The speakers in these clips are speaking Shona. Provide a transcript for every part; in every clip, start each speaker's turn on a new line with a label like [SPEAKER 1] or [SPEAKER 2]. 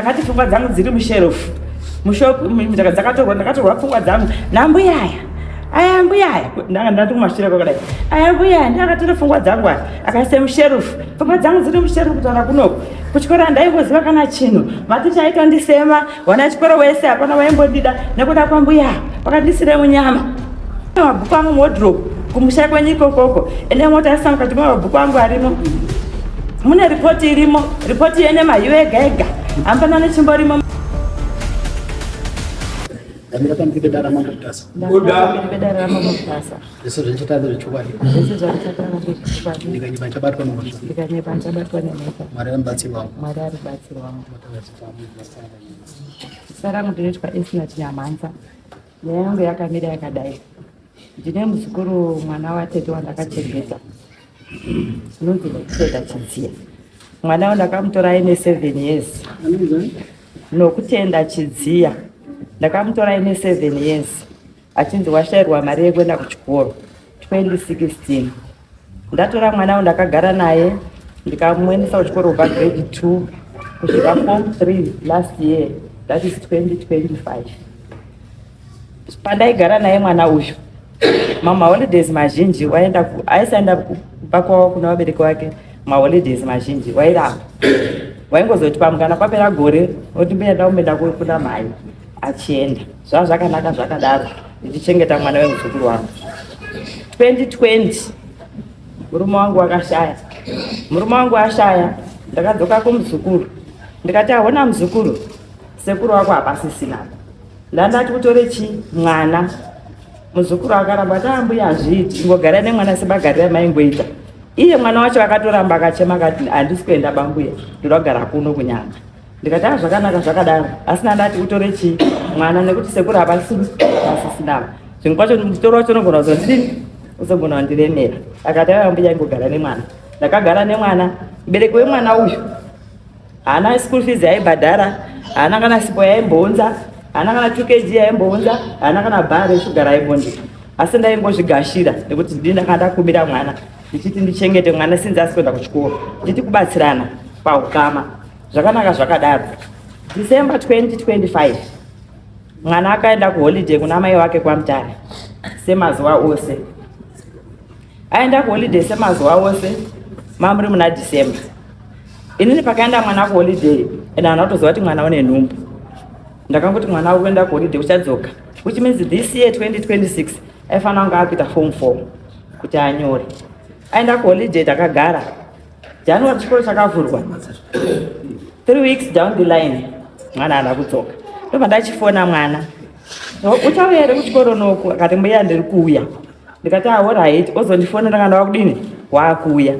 [SPEAKER 1] Ndakati pfungwa dzangu dziri musherofu mushop dzakatorwa, ndakatorwa pfungwa dzangu nambuya aya, aya mbuya aya, ndanga ndati kumashure kwakadai, aya mbuya aya ndiakatora pfungwa dzangu aya akaisa musherufu. Pfungwa dzangu dziri musherufu. Kutaura kunoku, kuchikoro handaimboziva kana chinhu. Maticha aitondisema, wana chikoro wese hapana waimbondida nekuda kwambuya, vakandisire munyama. Mabhuku angu muwardrobe kumusha kwenyu ikokoko, ende motarisa mukati memabhuku angu arimo, mune ripoti irimo, ripoti yene mahiyo ega ega, hapana nechimbo rimo.
[SPEAKER 2] Ndamira pamberi pedare raMambo Mutasa.
[SPEAKER 1] Ndamira pedare raMambo Mutasa.
[SPEAKER 2] Zvese zvandichataura ndezvechokwadi.
[SPEAKER 1] Zvese zvandichataura ndezvechokwadi.
[SPEAKER 2] Ndikanyepa ndichabatwa nemhosva.
[SPEAKER 1] Ndikanyepa ndichabatwa nemhosva.
[SPEAKER 2] Mwari ari mubatsiri wangu.
[SPEAKER 1] Mwari ari mubatsiri wangu. Zita rangu ndinoitwa Esnat Nyamhanza. Nyaya yangu yakamira yakadai. Ndine muzukuru, mwana watete wandakachengeta, unonzi Nokutenda Chidziya. Mwana ndakamutora aine 7 years. Nokutenda Chidziya. Ndakamutora aine 7 years, achinzi washayirwa mari yekuenda kuchikoro 2016. Ndatora mwana wangu, ndakagara naye, ndikamuendesa kuchikoro kubva grade 2 kusvika form 3 last year, that is 2025. Pandaigara naye mwana uyu, mamaholidays mazhinji waenda, aisaenda kumba kwavo kuna vabereki vake. Maholidays mazhinji wairamba, waingozoti pamukana kwapera gore oti, "Mbuya, ndakumboenda kuna mhai," achienda. Zvava zvakanaka zvakadaro, ndichichengeta mwana wemuzukuru wangu. 2020 murume wangu akashaya. Murume wangu ashaya, ndakadzoka kumuzukuru, ndikati, "Ahona muzukuru, sekuru wako hapasisina, ndandati utore chi mwana." Muzukuru akaramba ati, "Ambuya, hazviiti, ingogara nemwana semagariro amaingoita." Iye mwana wacho akatoramba, akachema, akati, "Handisi kuenda bambuya, ndoda kugara kuno kunyanga." Ndikati, "A, zvakanaka zvakadaro, asi ndandati utore chi mwana nekuti sekuru hapasisina, zvimwe kwacho mutoro wacho unogona kuzondidini, uzogona kundiremera." Akati, "Aiwa mbuya, ingogara nemwana." Ndakagara nemwana. Mubereki wemwana uyu haana school fees yaibhadhara, haana kana sipo yaimbounza, haana kana 2 kg yaimbounza, haana kana bhara reshuga raimbondika, asi ndaingozvigashira nekuti ndini ndakanga ndakumira mwana, ndichiti ndichengete mwana sinzi asi kuenda kuchikoro, ndichiti kubatsirana paukama. Zvakanaka zvakadaro. December 2025 mwana akaenda kuholiday kuna mai wake kwaMutare semazuva ose. Aenda kuholiday semazuva ose, mamuri muna December. Inini pakaenda mwana kuholiday, ende handina kutoziva kuti mwana une nhumbu. Ndakangoti mwana akuenda kuholiday, uchadzoka, which means this year 2026 aifanira kunge akuita form 4 kuti anyore. Aenda kuholiday, takagara. January chikoro chakavhurwa. 3 weeks down the line mwana haana kudzoka. Ndobva ndachifona mwana, "Uchauya here kuchikoro noku?" Akati, "Mbuya, ndiri kuuya." Ndikati, "Alright, ozondifonera kana wakudini, wakuuya."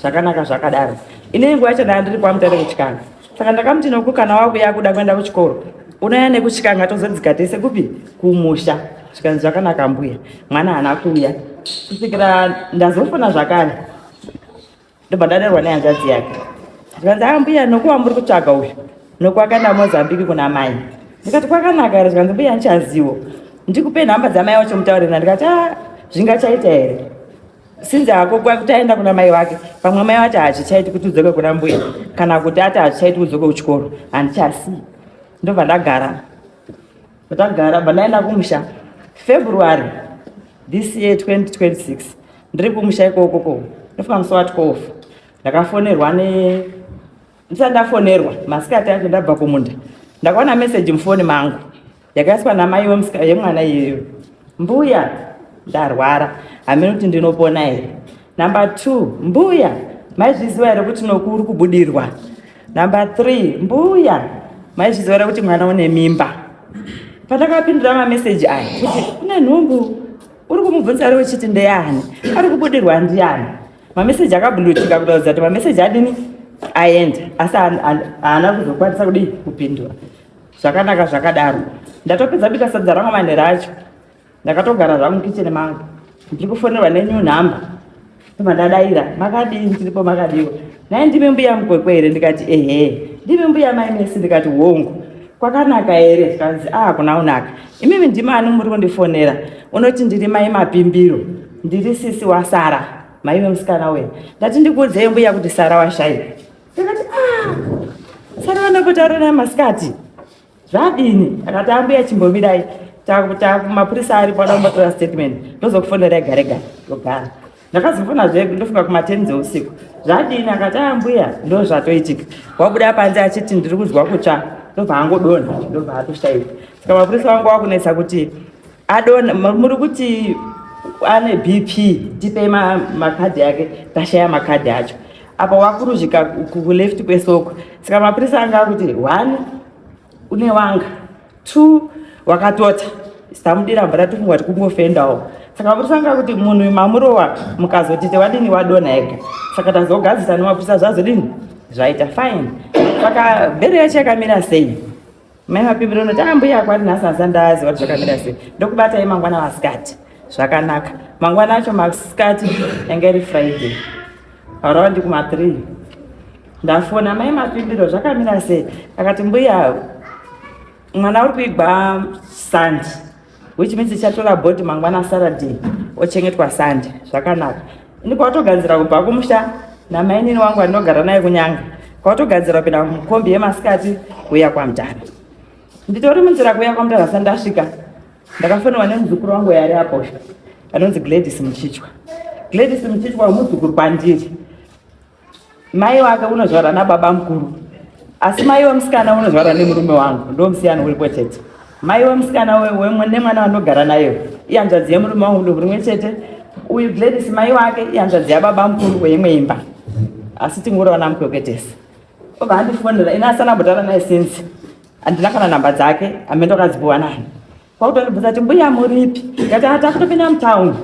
[SPEAKER 1] Zvakanaka zvakadaro. Inini nguva yacho ndaa ndiri kwaMutare kuChikanga, saka ndakamuti, "Noku, kana wakuya kuda kuenda kuchikoro, unouya nekuChikanga, tozodzika tese kupi, kumusha." Zvikanzi, "Zvakanaka mbuya." Mwana haana kuuya kusvikira ndazofona zvakare. Ndobva ndadarwa nehanzvadzi yake, zvikanzi, "A mbuya, nokuwa muri kutsvaga uyu, noku akaenda Mozambique kuna mai." Ndikati, "Kwakanaka here?" Zvikanzi, "Mbuya, ndichaziwo, ndikupe nhamba dzamai wacho mutaurira." Ndikati, "A, zvingachaita here sinzi hako kuti aenda kuna mai wake? Pamwe mai wacho hazvichaiti kuti udzoke kuna mbuya, kana kuti ati hazvichaiti udzoke kuchikoro, handichasii." Ndobva ndagara, ndagara, bva ndaenda kumusha February this year 2026. Ndiri kumusha ikokoko, ndofunga musi wa12, ndakafonerwa ne ndisati ndafonerwa, masikati acho ndabva kumunda, ndakaona meseji mufoni mangu yakaiswa namai yemwana iyeyo, "Mbuya, ndarwara, hamene kuti ndinopona here." Number 2, "Mbuya, maizviziva here kuti Noku uri kubudirwa?" Number 3, "Mbuya, maizviziva here kuti mwana une mimba?" Pandakapindura mameseji aya kuti une nhumbu, uri kumubvunza ari uchiti ndeyani, ari kubudirwa ndiani, mameseji akablutika kutaudza kuti mameseji adini, aenda, asi haana kuzokwanisa kudii, kupindura. Zvakanaka zvakadaro. Ndatopedza bika sadza rangu manhero acho, ndakatogara zvangu mukicheni mangu, ndiri kufonerwa nenew number. Ndobva ndadaira, "Makadini?" "Tiripo, makadiwa nai?" "Ndimi mbuya Mukwekwe here?" Ndikati, "Ehe." "Ndimi mbuya mai Mesi?" Ndikati, "Hongu." "Kwakanaka here?" Zvikanzi, "A, kuna unaka. Imimi ndimi ani muri kundifonera?" Unoti, "Ndiri mai Mapimbiro, ndiri sisi waSara, mai vemusikana uya. Ndati ndikuudzei mbuya kuti Sara washaika." Ndikati, "A, Saka vanopotaura naye masikati zvadini? Akati ambuya chimbomirai, mapurisa aripo ada kumbotora statement, ndozokufonerai gare gare. Ndogara ndakazofona zve ndofunga kuma10 dzeusiku, zvadini? Akati ambuya ndo zvatoitika, wabuda panze achiti ndiri kuzwa kutsva, ndobva angodonha, ndobva atoshaika. Saka mapurisa vangu wakunetsa kuti adonha, muri kuti ane BP, tipei makadhi ake, tashaya makadhi acho apa wakuruzvika kuleft kwesoko. Saka mapurisa anga akuti one une wanga, two wakatota, tamudira mvura tifunga kuti kungofendawo. Saka mapurisa anga akuti munhu mamurowa mukazoti tewadini wadonha ega. Saka tazogadzisa nemapurisa, zvazodini, zvaita fine. Saka bhero yacho yakamira sei? Mai Mapimiro unoti ambuya kwari nhasi asi ndaziva kuti zvakamira sei, ndokubatai mangwana masikati. Zvakanaka. Mangwana acho masikati yanga iri Friday around kuma3, ndafona, mai Mapimbiro zvakamira sei? Akati mbuya, mwana uri kuigwa Sunday, which means ichatora body mangwana Saturday, ochengetwa Sunday. Zvakanaka. Ini kwatogadzira kubva kumusha namainini wangu andinogara naye kunyanga, kwatogadzira kupinda mukombi yemasikati kuuya kwaMutare. Nditori munzira kuuya kwaMutare, asati ndasvika ndakafonerwa nemuzukuru wangu yari apo anonzi Gladys Muchichwa. Gladys Muchichwa muzukuru kwandiri, mai wake unozvara nababa mukuru, asi mai wemusikana unozvara nemurume wangu, ndo musiyano uripo chete. Mai wemusikana nemwana vanogara nayo ihanzvadzi yemurume wangu, dumbu rimwe chete. Uyu Gladys mai wake ihanzvadzi yababa mukuru weimwe imba, asi tinguraona mukwekwe tese. Obva andifonera, ini asana mbotara naye since, handina kana namba dzake, hamendo akadzipuwa nani. Kwakutondibvunza kuti mbuya muripi? Ndikati takutopinda mutauni.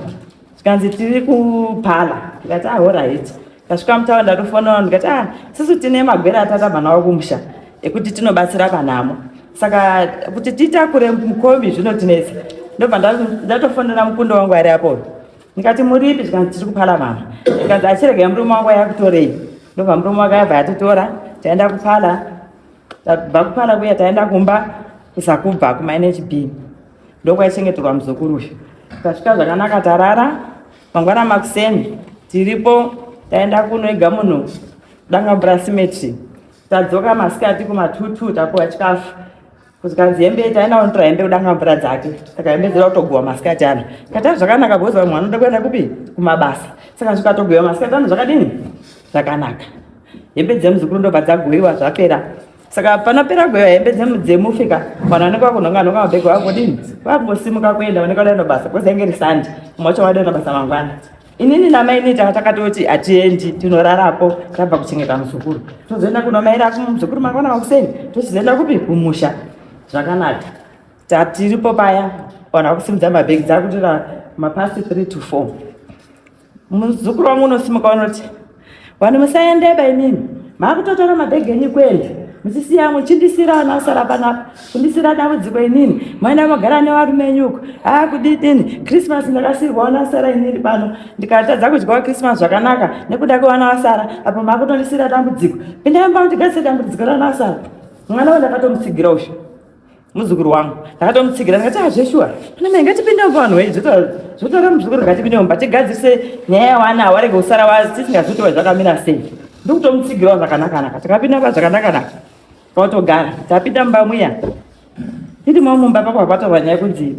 [SPEAKER 1] Zvikanzi tiri kupala. Ndikati alright. Ndasvika mutauni, ndatofonera, ndikati a sisu tine magwere atatabva nawo kumusha ekuti tinobatsira panhamo, saka kuti titakure mukombi zvinotinetsa. Ndobva ndatofonera mukundo wangu ari apo, ndikati muripi? Zvikanzi tiri kupala mama. Zvikanzi achiregai murume wangu ayakutorei. Ndobva murume wake abva atitora, taenda kupala. Tabva kupala kuya taenda kumba kusakubva kumaNHB, ndokwaichengeterwa muzukuru uyu. Tasvika zvakanaka, tarara. Mangwana makuseni tiripo, taenda kunoiga munhu Dangamvura Cemetery. Tadzoka masikati kuma22, tapuwa chikafu, kuzikanzi hembe, taenda kunotora hembe kuDangamvura dzake. Saka hembe dzida kutoguwa masikati ano. Kata zvakanaka because vamwe vanoda kuenda kupi, kumabasa. Saka zvikatoguwa masikati ano zvakadini, zvakanaka. Hembe dzemuzukuru ndobva dzagoyiwa, zvapera. Saka panopera kugoyiwa hembe dzemufi ka, vanhu vanenge vakunhonga nhonga mabhegi, vakudini, vakungosimuka kuenda, vanenge vadaenda basa because yange iri Sunday, mumwe wacho vadaenda basa mangwana. Inini namaini tanga takatoti hatiendi, tinorarapo. Tabva kuchengeta muzukuru, tozoenda kunomaira kumuzukuru mangwana makuseni, tochizoenda kupi, kumusha. Zvakanaka. Tatiripo paya, vanhu vakusimudza mabhegi, dzakutora mapast 3 to 4. Muzukuru wangu unosimuka unoti vanhu musaendeba, imimi makutotora mabhegi enyu kuenda, muchisiya muchindisira vana vasara panapa, kundisira dambudziko inini, maenda mogara nevarume enyu uko. Aa kudidini, Christmas ndakasirwa vana vasara inini pano, ndikatadza kudyawo Christmas zvakanaka nekuda kwevana vasara apo, makutondisira dambudziko. Pindai mumba mutigadzise dambudziko ravana vasara. Mwana wandakatomutsigira usho muzukuru wangu, ndakatomutsigira, ndikati azveshuwa ana mai, ngatipinde mumba vanhu wei, zvotora muzukuru, ngatipinde mumba tigadzirise nyaya yawana, warege kusara tisingazoti zvakamira sei. Ndikutomutsigirawo zvakanaka-naka. Takapinda mumba zvakanaka-naka, kwatogara. Tapinda mumba muya, tirimo mumba pakwa patorwa nyaya kunzi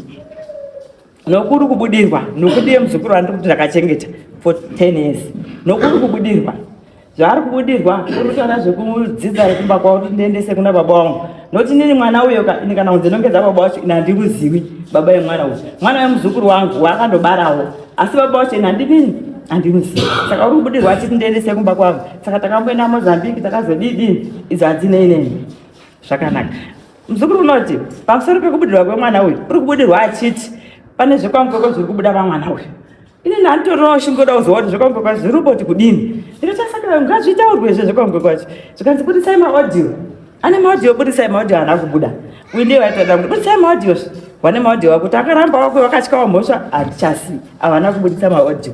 [SPEAKER 1] nokuri kubudirwa nokudiye muzukuru wandiri kuti ndakachengeta for 10 years, nokuri kubudirwa zvaari kubudirwa, uri kutaura zvekudzidza rekumba kwavo kuti ndiendese kuna baba vangu, nokuti nini mwana uyo ini kana kunzi nongedza baba wacho ini handimuziwi. Baba yemwana uyu, mwana wemuzukuru wangu waakandobarawo, asi baba wacho ini handinini, handimuzivi. Saka uri kubudirwa achiti ndiendese kumba kwavo. Saka takamboenda Mozambique, takazodidini, idzo hadzinei neni. Zvakanaka. Muzukuru unoti pamusoro pekubudirwa kwemwana uyu, uri kubudirwa achiti pane zvekwaMukoko zviri kubuda pamwana uyu. Ini ndanditorinawo shingoda kuziva kuti zvekwaMukoko zviri kumboti kudini. Ndinotasaka ngazvitaurwe izvo zvekwaMukoko wacho. Zvikanzi budisai maaudio, ane maaudio, budisai maaudio. Haana kubuda. Uyu ndiye waitoda kuti budisai maaudio, wane maaudio akuti akaramba wako wakatyawo mhosva, handichasi. Havana kubudisa maaudio,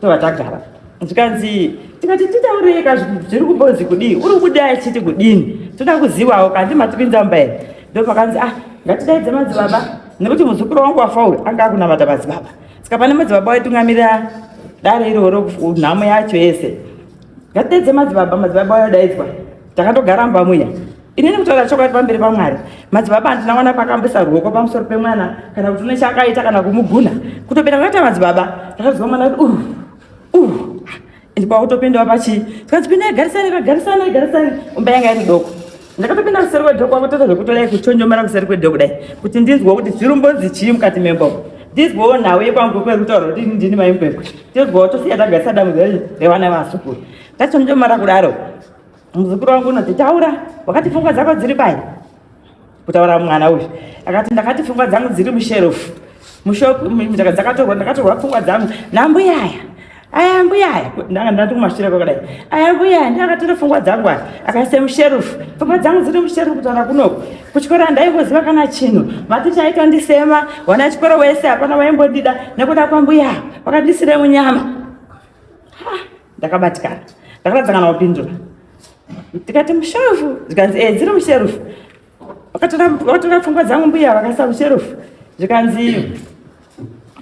[SPEAKER 1] tova tagara. Zvikanzi tikati titaurei ka, zviri kumbonzi kudii, uri kubuda achiti kudini, toda kuzivawo kandi matipinza mumba here. Ndo pakanzi ah, ngatidaidze madzibaba, nekuti muzukuru wangu wafa uyu anga akunamata madzibaba. Saka pane madzibaba waitungamirira dare iroro, nhamo yacho yese, ngatidaidze madzibaba. Madzibaba ayodaidzwa, takatogara mumba muya. Inini kutaura chokwadi pamberi paMwari, madzibaba handina mwana pakamboisa ruoko pamusoro pemwana kana kuti une chaakaita kana kumuguna. Kutopinda kwakaita madzibaba, ndakazwa mwana kuti uh uh and kwakutopindawo pachii tikanzi pindai garisani garisani garisani umba yanga iri doko ndakatopinda kuseri kwedhoo kwakutoita zvekutodai kuchonjomara kuseri kwedhoo kudai kuti ndinzwe kuti zvirumbonzi chii mukati memba ndizwewo nhau yekwangu kweri kutaura kuti ndini maimkwekwe tizwewo tosiya tagarisa dambudziko revana vazukuru tachonjomara kudaro muzukuru wangu unoti taura wakati pfungwa dzako dziri pai kutaura mwana uyu akati ndakati pfungwa dzangu dziri musherofu mushopu dzakatorwa ndakatorwa pfungwa dzangu nambuya aya aya mbuya aya ndanga ndati kumashure kwakadai aya mbuya aya ndakatora pfungwa dzangu aya akaisa musherufu pfungwa dzangu dziri musherufu kutaura kunoku kuchikoro handaimboziva kana chinhu maticha aitondisema wana chikoro wese hapana waimbondida nekuda kwambuya vakandisire munyama ndakabatikana ndakaratidza kana kupindura ndikati musherufu zvikanzi e dziri musherufu vakatora pfungwa dzangu mbuya vakaisa musherufu zvikanzi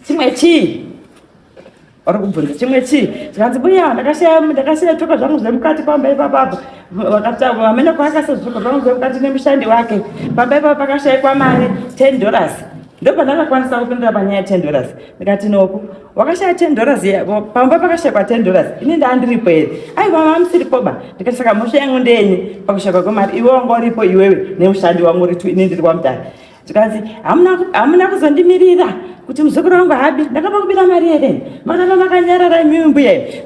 [SPEAKER 1] chimwe chii vari kubvunza chimwe chii zvikanzi mbuya ndakashaya ndakashaya tsoka zvangu zvemukati pamba ipapapo vamene kwaakasa zvitsoka zvangu zvemukati nemushandi wake pamba ipapo pakashaikwa mari 10 dollars ndopandakakwanisa kupindura panyaya 10 dollars ndikati noku wakashaya 10 dollars pamba pakashaikwa 10 dollars ini ndaandiripo here aiwa mamusiripo ba ndikati saka mhosva yangu ndeyenyi pakushaikwa kwemari iwe wanga uripo iwewe nemushandi wangu uri tu ini ndiri kwamudhara zvikanzi hamuna kuzondimirira kuti muzukuru wangu habi ndakaba kubira mari here makaramba makanyarara imimi mbuya imi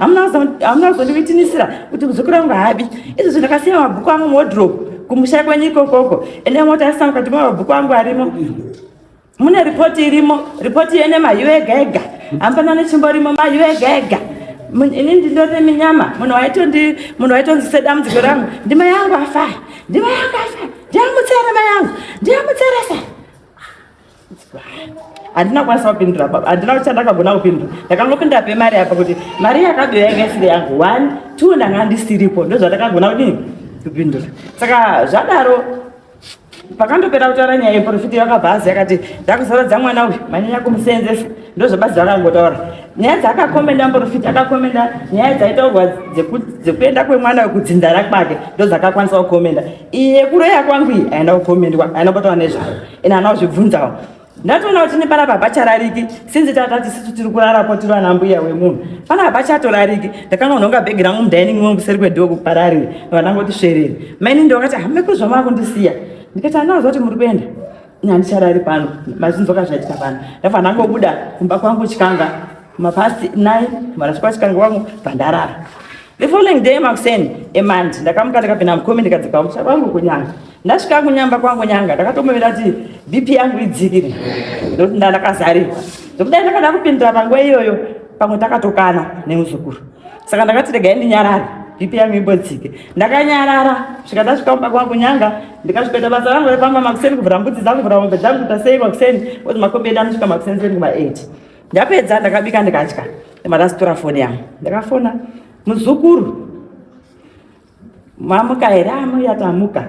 [SPEAKER 1] hamuna kuzondivitinisira kuti muzukuru wangu habi izvozvo ndakasiya mabhuku angu muwodrobe kumusha kwenyu ikokoko ende mota asisa mukati memabhuku angu arimo mune ripoti irimo ripoti yene mahiu ega ega hapana nechimbo rimo mahiu ega ega ini ndindori minyama munhu waitondi munhu waitonzise dambudziko rangu ndima yangu afa ndima yangu afa ndiyamutsere mai yangu ndiyamutsere sa handina kukwanisa kupindura baba handina chandakagona kupindura ndakangopindura pemari apa kuti mari yakabiwa yanga isiri yangu one two ndanga ndisiripo ndozvandakagona kudini kupindura saka zvadaro pakandopera kutaura nyaya yeprofiti yakabva azi akati ndakuzorodza mwana uyu manyanya kumuseenzesa ndozvabazi vakangotaura nyaya dzaakakomenda muprofiti akakomenda nyaya dzaitaurwa dzekuenda kwemwana wekudzinza rakwake ndodzakakwanisa kukomenda iyi yekuroya kwangu iyi haina kukomendwa haina kutaura nezvayo ende haana kuzvibvunzawo ndatoona kuti nepanapa hapacharariki sinzi tatati sisu tiri kurarapo tiri vana mbuya wemunhu pana hapachatorariki ndakanonhonga bhegi rangu mudining room kuseri kwedhoo kupararire vandangoti sverere maini ndokati hamekuzva makundisiya ndikati andinaziva kuti muri kuenda handicharari pano mazvinzoka zvaitika pano ndabva ndangobuda kumba kwangu chikanga mapast 9 marasvika chikanga kwangu bvandarara The following day makuseni emandi ndakamuka ndikapinda mukomi ndikadzika kumusha kwangu kunyanga ndasvika kunyamba kwangu nyanga ndakatombomira kuti bp yangu idzikire ndokuti ndandakazarirwa zvekudai ndakada kupindura panguva iyoyo pamwe takatokana nemuzukuru saka ndakati regai ndinyarare bp yangu imbodzike ndakanyarara svika ndasvika kumba kwangu nyanga ndikasvikoita basa rangu repamba makuseni kuvhura mbudzi dzangu kuvhura mombe dzangu kuita sei makuseni ozi makombi edu anosvika makuseni seni kuma 8 ndapedza ndakabika ndikatya ndasitora foni yangu ndakafona muzukuru mamuka here amuya tamuka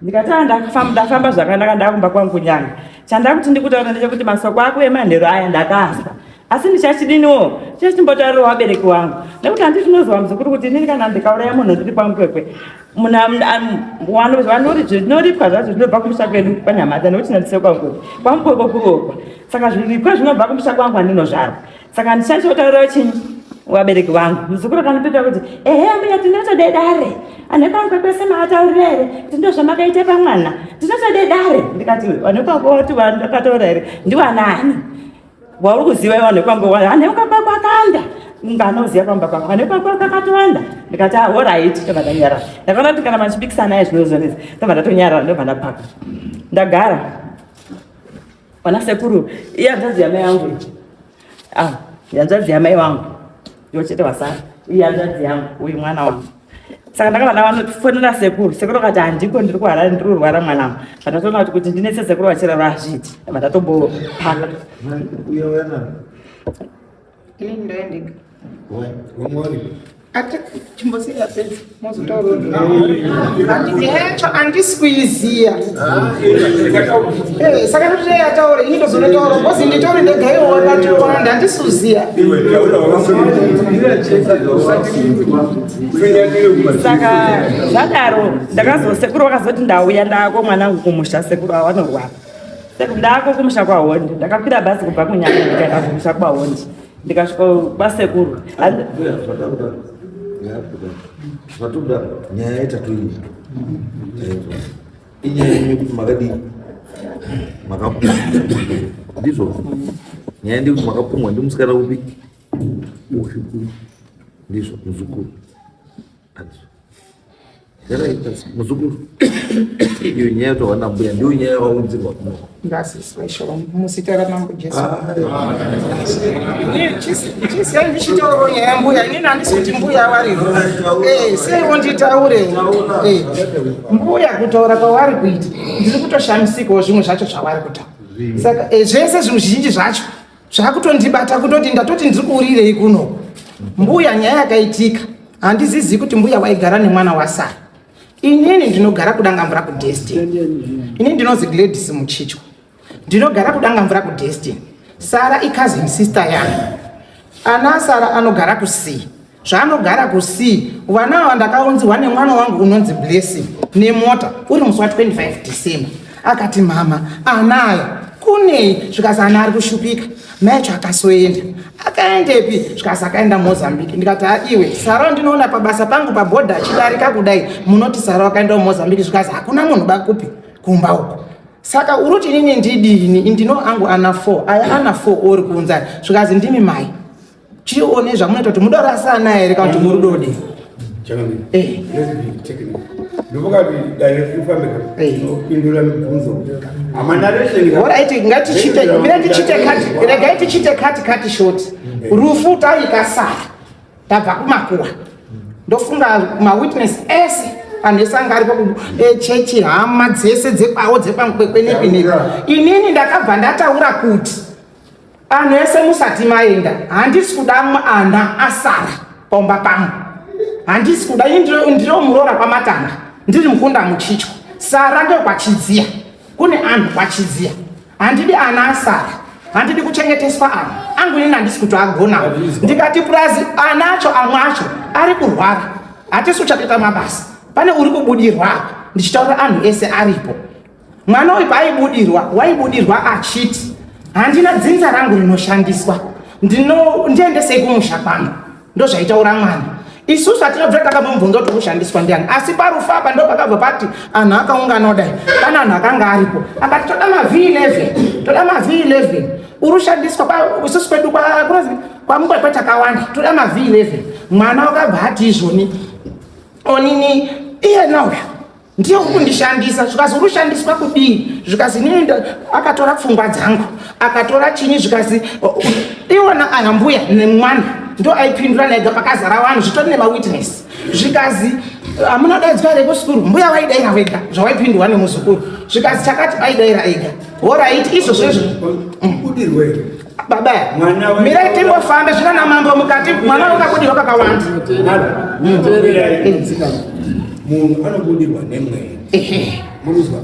[SPEAKER 1] ndikati ah, ndafamba zvakanaka ndakumba kwangu kunyanga chandakuti ndikutaura ndechekuti masoko ako emanhero aya ndakaazwa asi ndichachidiniwo chachimbotaurira vabereki wangu nekuti handi zvinoziva muzukuru kuti inini kana ndikauraya munhu ndiri kwamkwekwe zvinoripwa zvacho zvinobva kumusha kwedu kwanyamadza nekuti nandise kwamkwekwe kwamkwekwe kuroorwa saka zviripwa zvinobva kumusha kwangu andinozvarwa saka ndichachotaurira chinyi vabereki vangu muzukuru akandipindura kuti ehe mbuya tinotode dare anhu ekwangu kwese maataurira here kuti ndozvamakaita pamwana tinotode dare ndikati vanhu ekwangu vati vandakataura here ndiwanani wauri kuziva iwe vanhu ekwangu anhu ekwangu kwakanda unganoziva kwamba kwangu vanhu ekwangu kwakatowanda ndikati ahoraiti ah, ndobva ndanyarara ndakaona kuti kana machipikisana aye zvinozonetsa ndobva ndatonyarara ndobva ndapaka ndagara Vana sekuru, iye hanzvadzi yamai yangu. Ah, hanzvadzi yamai wangu. Ndivo chete vasara. Iye hanzvadzi yangu, uyu mwana wangu. Saka ndakabva ndavanofonera sekuru. Sekuru akati handiko ndiri kuHarare ndiri kurwara mwana wangu. Pandatoona kuti kuti ndinetse sekuru vachirara hazviiti. Ndabva ndatombopaka.
[SPEAKER 3] Uya uya nani?
[SPEAKER 4] Ini ndoendeka.
[SPEAKER 3] Wewe, wewe. Chimbosiya pedzi mozotaura. Hecho handisi kuiziya. Eh, saka kuti dai ataure ini ndozonotaura because nditaure ndega iwo wakatiwanda handisi kuziya.
[SPEAKER 1] Saka zvadaro ndakazosekuru vakazoti ndauya ndako mwanangu kumusha, sekuru awanorwara. Sekuru ndako kumusha kwaHondi, ndakakwira bhazi kubva kuNyanga ndikaenda kumusha kwaHondi, ndikasvika kwasekuru.
[SPEAKER 4] Zvatoda nyaya yetatu iyi inyaya yekuti makadii, makapumwa, ndizvo? Nyaya ndekuti makapumwa ndimusikana upi? Ndizvo, muzukuru. Muzukuru, iyo nyaya yatohwana mbuya, ndiyo nyaya yavaunzirwa kuno.
[SPEAKER 3] Ndasiswa ishoko muzita raMambo Jesu. Chisiyai ndichitaurawo nyaya yambuya, inini handisi kuti mbuya warivo. Eh, seiwo nditaure. Eh, mbuya kutaura kwavari kuita ndiri kutoshamisikawo zvimwe zvacho zvavari kutaura. Saka eh, zvese zvinhu zvizhinji zvacho zvakutondibata kutoti ndatoti ndiri kuurirei kuno. Mbuya, nyaya yakaitika handizizi kuti mbuya waigara nemwana waSara. Inini ndinogara kuDangamvura kuDestiny. Inini ndinozi Gladys Muchichwa, ndinogara kuDangamvura kuDestiny. Sara icousin sister yangu. Ana Sara anogara kuC. Zvaanogara kuC, vana ava ndakaunzirwa nemwana wangu unonzi Blessing nemota uri musi wa25 December. Akati, "Mama, ana aya kunei?" Zvikazi ana ari kushupika. Mai acho akasoenda, akaendepi? Zvikazi akaenda Mozambique. Ndikati, "Aiwe, Sara ndinoona pabasa pangu pabhodha achidarika kudai, munoti Sara wakaenda kuMozambique?" Zvikazi hakuna munhu bakupi kumba uko. Saka uri kuti inini ndidini? Ndino angu ana 4 aya, ana 4 ori kuunza. Zvikazi ndimi mai, chione zvamunoita kuti mudorasa ana here kana kuti muri dodi. Eh.
[SPEAKER 5] Ndovakati dai rifambe pindura mibvunzo hamanaresheni.
[SPEAKER 3] Alright, ngatichite, mira tichite cut, regai tichite cut short. Rufu taikasara tabva kumakuwa. Ndofunga mawitness ese, anhu ese anga aripo echechi, hama dzese dzekwawo, dzekwaMukwekwe, nepi nepi. Inini ndakabva ndataura kuti anhu ese musati maenda, handisi kuda ana asara pamba pangu, handisi kuda. Ini ndiro muroora kwaMatanga, ndiri mukunda Muchichwa. Sara ndekwaChidziya, kune anhu kwaChidziya. Handidi ana asara, handidi kuchengeteswa ana angu, inini handisi kutoagonawo. Ndikati purazi ana acho, amwe acho ari kurwara, hatisi kuchatoita mabasa, pane uri kubudirwa apa. Ndichitaura anhu ese aripo, mwana uyu paaibudirwa waibudirwa achiti, "Handina dzinza rangu rinoshandiswa, ndino ndiendesei kumusha kwangu." Ndozvaitaura mwana. Isusu hatinobvira takambomubvunza kuti kushandiswa ndiani, asi parufu apa ndo pakabva pati anhu akaungana kudai, pane anhu akanga aripo akati, "Toda maV11, toda maV11, uri kushandiswa isusu kwedu kunozi kwaMukwekwe takawanda, toda maV11." Mwana wakabva ati izvoni, "Onini, iyena uyu ndiye uri kundishandisa." Zvikazi, "Uri kushandiswa kudii?" Zvikazi, "Inini akatora pfungwa dzangu, akatora chinyi." Zvikazi iwona aya mbuya nemwana ndo aipindura naega pakazara vanhu, zvitori nemawitness. Zvikazi, "Hamuna daidzwa here kusukuru?" Mbuya waidaira wega zvawaipindurwa nemuzukuru. Zvikazi chakati aidaira ega. Alright, izvozvo izvo.
[SPEAKER 5] Kubudirwa here?
[SPEAKER 3] Baba,
[SPEAKER 5] Mwana
[SPEAKER 3] mirai timbofambe zvino namambo mukati. Mwana wakabudirwa kakawanda.
[SPEAKER 5] Munhu anobudirwa nemweya. Murikuzwa?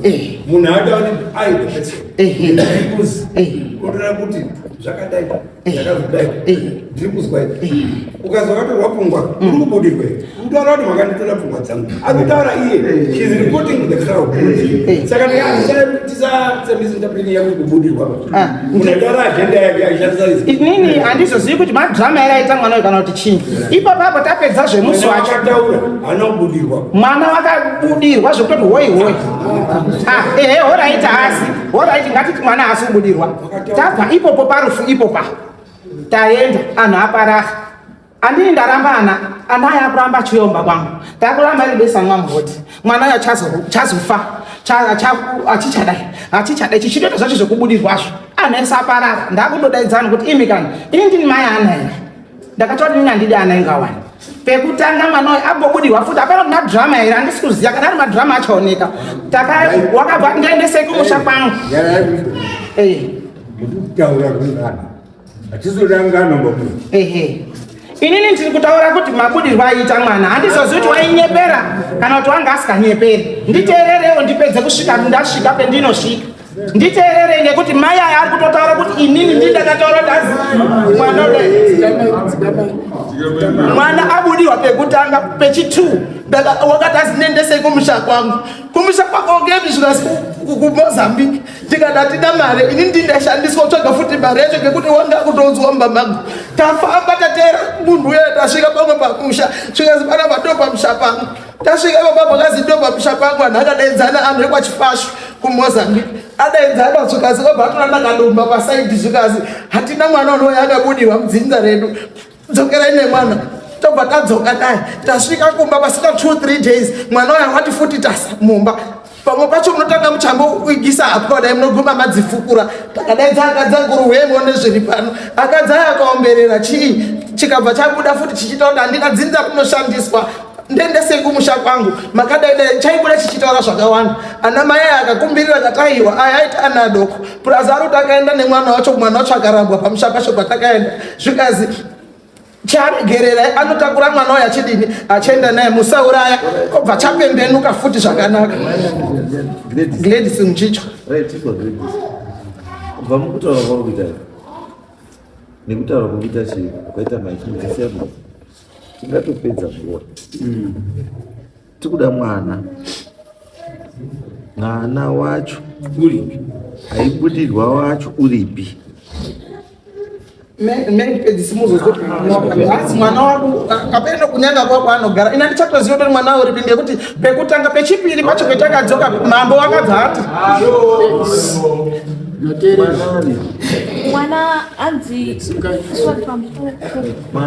[SPEAKER 5] Munhu haada kuti I the person ndikuzi otora kuti zvakadai, zvakazodai, ndiri kuzwa. Ukazwa wakatorwa pfungwa, uri kubudirwa here? Kutaura kuti makanditora pfungwa dzangu, akutaura iye, she is reporting to the crowd. Saka tisamisinterpreting yakuti kubudirwa. Munhu ataura agenda yake achishandisa izvi.
[SPEAKER 3] Inini handizozivi kuti madhirama here aita mwana uyu kana kuti chii. Ipapapo tapedza zvemusi wacho.
[SPEAKER 5] Akataura haana kubudirwa.
[SPEAKER 3] Mwana wakabudirwa zvekutoti hoi hoi. Ah, ehe, alright, haasi. Alright, ngatiti mwana haasi kubudirwa. Tabva ipopo parufu ipopa, taenda, anhu aparara. Andini ndaramba ana, ana aya akuramba achiuyomba kwangu, takuramba iri besanwa muvhoti. Mwana uyo chazofa achichadai, achichadai, chichitoita zvacho zvekubudirwazvo. Anhu ese aparara, ndakudodaidzana kuti imi kani, ini ndini mai ana here? Ndakataura kuti ini handidi ana ingawani. Pekutanga mwana uyu ambobudirwa futi, hapana kuti madhirama here, handisi kuziva kana ari madhirama achaoneka. Taka wakabva ndiendesei kumusha kwangu.
[SPEAKER 5] Mukutaura kungana hatizodangano bamu.
[SPEAKER 3] Ehe. Inini ndiri kutaura kuti mabudirwo aiita mwana handizozivi kuti wainyepera kana kuti wanga asikanyeperi. Nditeererewo ndipedze kusvika ndasvika pendinosvika. Nditeererei nekuti mai aya ari kutotaura kuti inini ndini ndakataura kuti azi mwana udai. Mwana abudirwa pekutanga pechi2 wakati azi nendesei kumusha kwangu. Kumusha kwako ngepi zvikasi kuMozambique. Ndikada tida mari ini ndini ndashandiswa kutsvaga futi mari yacho ngekuti wanga kutonzwa mumba mangu. Tafamba tateera munhu uya tasvika pamwe pamusha zvikanzi panapa ndo pamusha pangu. Tasvika ipapo pakazi ndo pamusha pangu anhu akadaidzana anhu ekwachifashu kuMozambique adaidzana zvikanzi obva atora ndakadumba pasaidhi zvikanzi hatina mwana unouya akabudirwa mudzinza redu dzokerai nemwana. Tobva tadzoka dai tasvika kumba pasina 2-3 days mwana uya wati futi tasa mumba. Pamwe pacho munotanga muchamboigisa hapwa dai munoguma madzifukura. Takadaidza akadzi akuru huye muone zviri pano. Akadzi aya akaomberera chii chikabva chabuda futi chichitaura kuti handina dzinza rinoshandiswa ndendesei kumusha kwangu. Makadai dai chaibuda chichitaura zvakawanda. Ana mai aya akakumbirira akati aiwa aya aita ana adoko. Plus ari kuti akaenda nemwana wacho mwana wacho akarambwa pamusha pacho patakaenda zvikazi charegerera anotakura mwana uyu achidini achienda naye musauraya obva chapembenuka futi zvakanaka. Gladys Muchicho.
[SPEAKER 4] Right, tizwa Gladys. Kubva mukutaura kwauri kuita nekutaura kwakuita chii kwaita maichinzisiya kuti tingatopedza nguva. Tikuda mwana. Mwana wacho
[SPEAKER 5] uripi?
[SPEAKER 4] Aibudirwa wacho uripi?
[SPEAKER 3] Asi mwana wangu apende kunyanga kwako anogara ina ndichatoziva kuti mwana uripi ngekuti pekutanga pechipiri pacho petakadzoka mambo wakabva ati
[SPEAKER 6] mwana anzi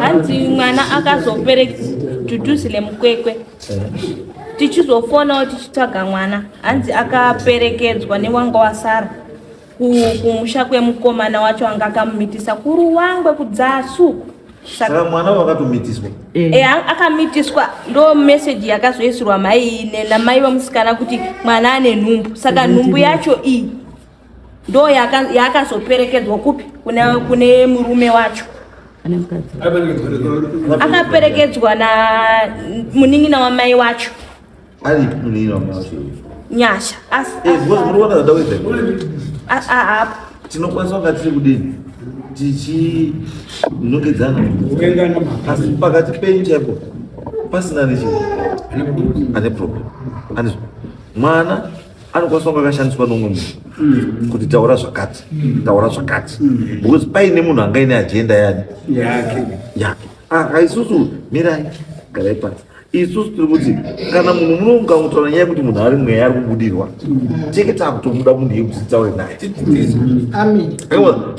[SPEAKER 6] hanzi mwana akazopereka Duduzile Mukwekwe tichizofonawo tichitsvaga mwana hanzi akaperekedzwa newanga wasara kumusha kwemukomana wacho anga akamumitisa kuruwangwe kudzasu.
[SPEAKER 4] Saka mwana wakatomitiswa?
[SPEAKER 6] Akamitiswa ndo message yakazoisirwa mai namai vemusikana kuti mwana ane nhumbu. Saka nhumbu yacho iyi ndo yakazoperekedzwa kupi kune murume wacho. Akaperekedzwa na munin'ina wamai wacho.
[SPEAKER 4] Ari munin'ina wamai wacho?
[SPEAKER 6] Nyasha.
[SPEAKER 4] Because muri kuona zvandawedza. Tinokwanisa kunga tiri kudini tichinongedzana asi pakati penyu chaipo pasina nechii ane problem. Andizvo mwana anokwanisa kunga akashandiswa nomumwe munhu kuti taura zvakati taura zvakati because paine munhu anga ine agenda yani yake. Aka isusu mirai garai pasi. Isusu tiri kuti kana munhu munongamutaura nyaya yekuti munhu ari mweya ari kubudirwa teke takutomuda munhu yekuti titaure naye.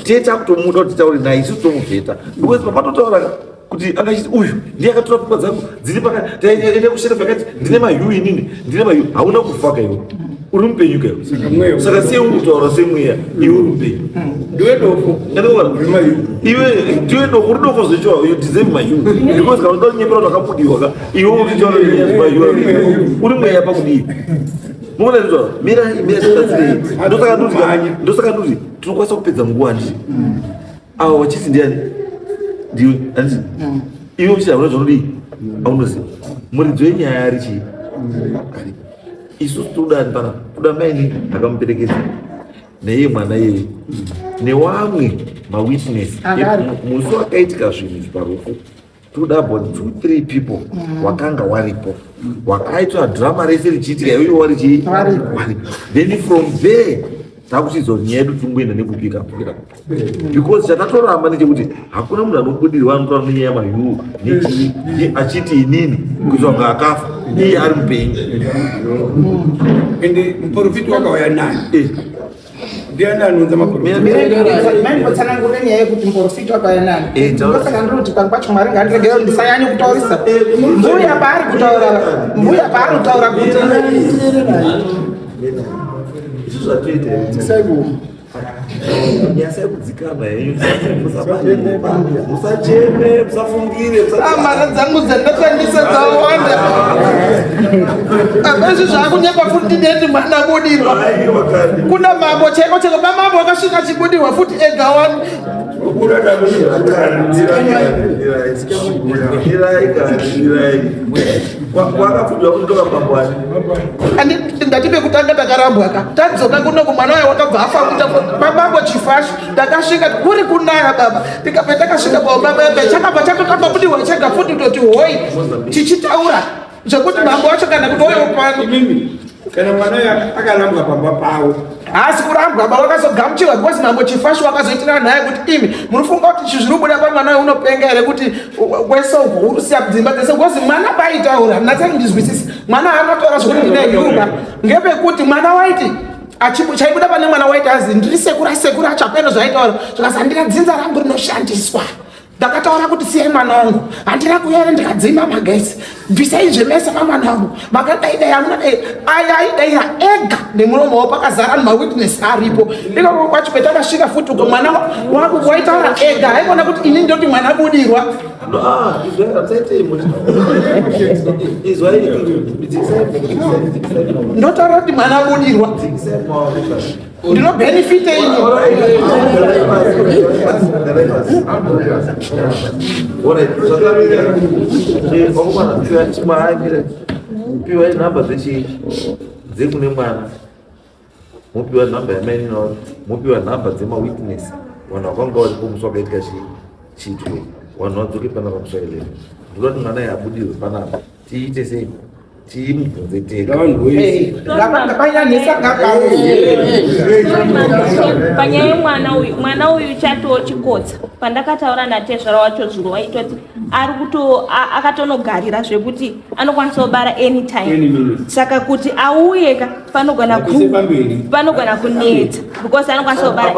[SPEAKER 4] Teke takutomuda kuti titaure naye isusu tomuvheta because papatotaura kuti angachiti uyu ndiye akatora pfungwa dzangu dziri pakati ende kushera pakati ndine mayu inini ndine mayu hauna kufa ka iwe uri mupenyu ka iwe saka sei uri kutaura semweya iwe uri mupenyu
[SPEAKER 5] ndiwe dofo
[SPEAKER 4] iwe ndiwe dofo uri dofo zvecho you deserve mayu because kana uda kunyepera kuti akabudiwa ka iwe uri kutaura mayu uri mweya pakudii muona ndizvo mira mira tibatsirei ndosaka nduti tinokwanisa kupedza nguva ndi ava wachiti ndiani ndiwe handiti iwe uchiti hauna zvaunodii aunoziva muridzi wenyaya ari chii aripo isusu todani pana kuda maini akamuperekedza neiye mwana iyeye newamwe mawitness musi wakaitika zvinhu izvi parufu toda about 2-3 people wakanga waripo wakaitwa drama rese richiitika iwe wari chii waripo then from there takuchidzwa nyaya yedu tingoenda nekupika kupika because chatatoramba ndechekuti hakuna munhu anobudirwa anotaura nenyaya yamayuu nechii achiti inini kuitwa kunge akafa iye ari mupenyu.
[SPEAKER 5] Ende muprofiti wakauya nani? Ndiani anonza maprofiti?
[SPEAKER 3] Maimbotsanangurira nyaya yekuti muprofiti wakauya nani. Ndosaka ndiri kuti pamwe pacho Mwari ngaandiregere ndisanyanye kutaurisa. Mbuya paari kutaura, mbuya paari kutaura kuti
[SPEAKER 4] Izvi zvatoita nyasa yekudzikama henyu musacheme musafungire
[SPEAKER 3] mari dzangu dzandashandisa dzawanda apa izvi zvakunyepa futi ndeti mwana abudirwa kuna mambo cheko cheko pamambo akasvika achibudirwa futi ega wani. Ndati pekutanga takarambwa ka tadzoka kunoku mwana waye wakabva afa kuita babango chifashi takasvika kuri kunaya baba tikabva takasvika paubaba ebe chakabva chatotamba kudiwa chega futi toti hoi tichitaura zvekuti mambo wacho kana kuti oyo pano
[SPEAKER 5] kana mwana uyo akarambwa pamba pavo
[SPEAKER 3] haasi kurambwa ba wakazogamuchirwa because mambo chifashi wakazoitirana naye kuti imi munofunga kuti chi zviri kubuda pamwana uyu unopenga here kuti wese uko urusiya dzimba dzese because mwana paitaura natsai ndizwisisi mwana anotaura zvekuti ndine yuba ngepekuti mwana waiti chaibuda pane mwana waiti azi ndiri sekuru sekuru acho apeno zvaitaura zvikazi handina dzinza rangu rinoshandiswa ndakataura kuti siyai mwana wangu handina kuuya here ndikadzima magetsi bvisai zvemese pamwana wangu makadaidai amuna dai aya aidaira ega nemuromo wavo pakazara mawitness aripo ikoko kwacho kwetakasvika futi uko mwana wangu waitaura ega haikona kuti ini ndoti mwana abudirwa ndotaura kuti mwana abudirwa ndinobhenefite ini.
[SPEAKER 4] Piwai nhamba dzechii dzekune mwana mopiwa nhamba yamainina mopiwa nhamba dzemawitness vanhu vakanga varipo musi wakaitika chii chiitwe vanhu vadzoke panapa musi wa 11 ndoda kuti mwana yabudirwe panapa tiite sei timubvunze tega
[SPEAKER 6] panyaya yemwana uyu mwana uyu chatoo chikotsa pandakataura natezvara wacho zuro waitoti ari kuto akatonogarira zvekuti anokwanisa kubara anytime saka kuti auye ka panogona panogona kunetsa because anokwanisa kubara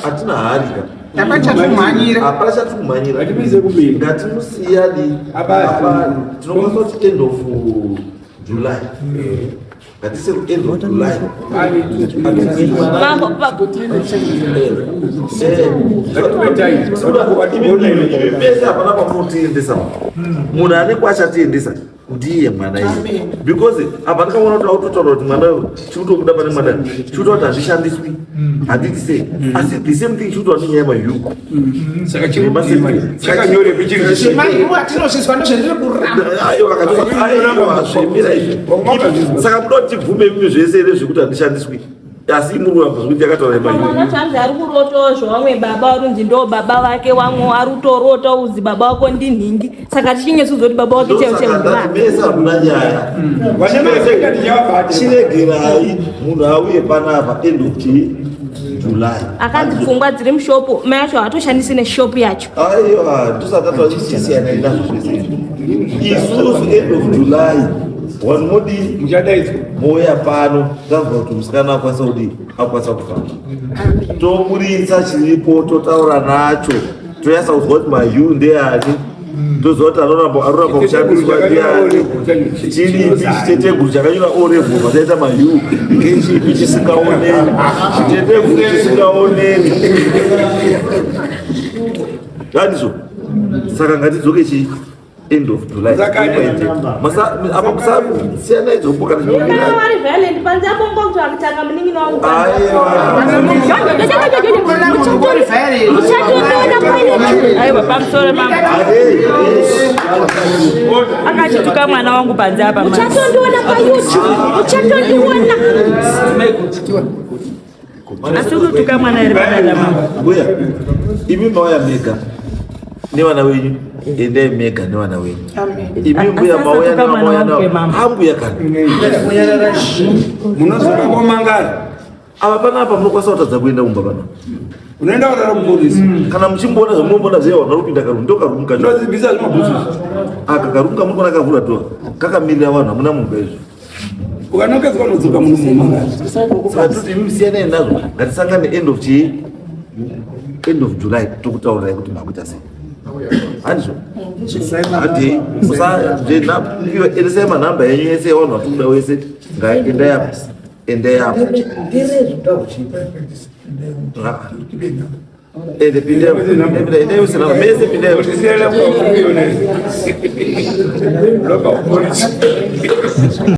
[SPEAKER 4] hatina hari ka
[SPEAKER 3] Hapana chatikumhanyira.
[SPEAKER 4] Hapana chatikumhanyira. Ngatimusiyani. Apa tinokwanisa kuti end of July. Ngatise end of July.
[SPEAKER 6] Mambo
[SPEAKER 4] Pese hapana pamunotiendesa. Munhu ane kwaachatiendesa. Ndiye mwana iye because apa ndikaona kuti autotaura kuti mwana uyu chikutobuda pane mwana chikuta kuti hazvishandiswi handiti sei asi the same thing chikutoa nenyaya yemahuku
[SPEAKER 5] chakanyorepi chiri
[SPEAKER 3] Zvemaihu atinosvitswa ndozvendiri kuramba.
[SPEAKER 4] aiwa zvemira izvi saka muda kuti tibvume imimi zvese here zvekuti handishandiswi asi muri kuramba zvekuti yakataura
[SPEAKER 6] Mwana
[SPEAKER 4] yemahuku
[SPEAKER 6] zvanzi ari kurotawo zvevamwe baba vari kunzi ndo baba vake wamwe ari kutorota uzi baba wako ndinhingi saka tichinyatsoziva kuti baba wake chaivo chaivo
[SPEAKER 4] ndosaka ndati mese hamuna nyaya
[SPEAKER 5] Vane mazenga tichavabata.
[SPEAKER 4] chiregerai munhu auye panapa end of chii July
[SPEAKER 6] akanzi pfungwa dziri mushopu mai acho haatoshandisi neshopu yacho
[SPEAKER 4] aiwa ndosaka tachisiyana nazvo zvese izvi isusu end of July vanhu modii
[SPEAKER 5] Muchadaidzwa.
[SPEAKER 4] mouya pano tanzwa kuti musikana akwanisa kudii akwanisa kufamba toburitsa chiripo totaura nacho toyasa kuzwa kuti mahu ndeani toziva kuti anoramba anoramba kushandiswa ndiani chiripi chiteteguru chakanyora orevo vachaita mahu ngechipi chisingaoneki chiteteguru chisingaoneki handizvo saka ngatidzoke chii end of July apa musasiyana idzo kana
[SPEAKER 6] Kana vari violent panze apo ngokuti akutanga munin'ina wangu muchatondiona paine
[SPEAKER 1] Aiwa pamusoro mambo. Akachituka mwana wangu panze apa mama.
[SPEAKER 6] muchatondiona payoutube muchatondiona
[SPEAKER 1] Asi kutuka mwana here padada mambo.
[SPEAKER 4] Mbuya, imi mauya mega nevana venyu endai mega nevana venyu imi mbuya
[SPEAKER 1] Asi
[SPEAKER 4] mauya
[SPEAKER 1] asatuka mwana
[SPEAKER 4] mauya
[SPEAKER 1] wangu mama.
[SPEAKER 4] ambuya kana
[SPEAKER 5] Munozoka komangara.
[SPEAKER 4] apa panapa munokwanisa kutadza kuenda kumba pana
[SPEAKER 5] Unoenda kurara kupolisi.
[SPEAKER 4] kana muchimboona zvamunomboona zviya vanhu vari kupinda karumu ndo karumu kacho
[SPEAKER 5] Ndozibvisa zvimabhutsu.
[SPEAKER 4] aka karumu kamuri kuona kavhura dhoa kakamirira vanhu hamuna mumba izvo
[SPEAKER 5] Ukanokedzwa unodzoka muno mumangara.
[SPEAKER 4] saka toti imi siyanai nazvo ngatisangane end of chii end of July tokutaurirai kuti makuita sei handizvo handi endesai manhamba yenyu yese yavanhu vari kuda wese endai apo endai apo ende pindai endai wese namba mese pindai
[SPEAKER 5] Usiyana kwa kuona. Loka kupolisi.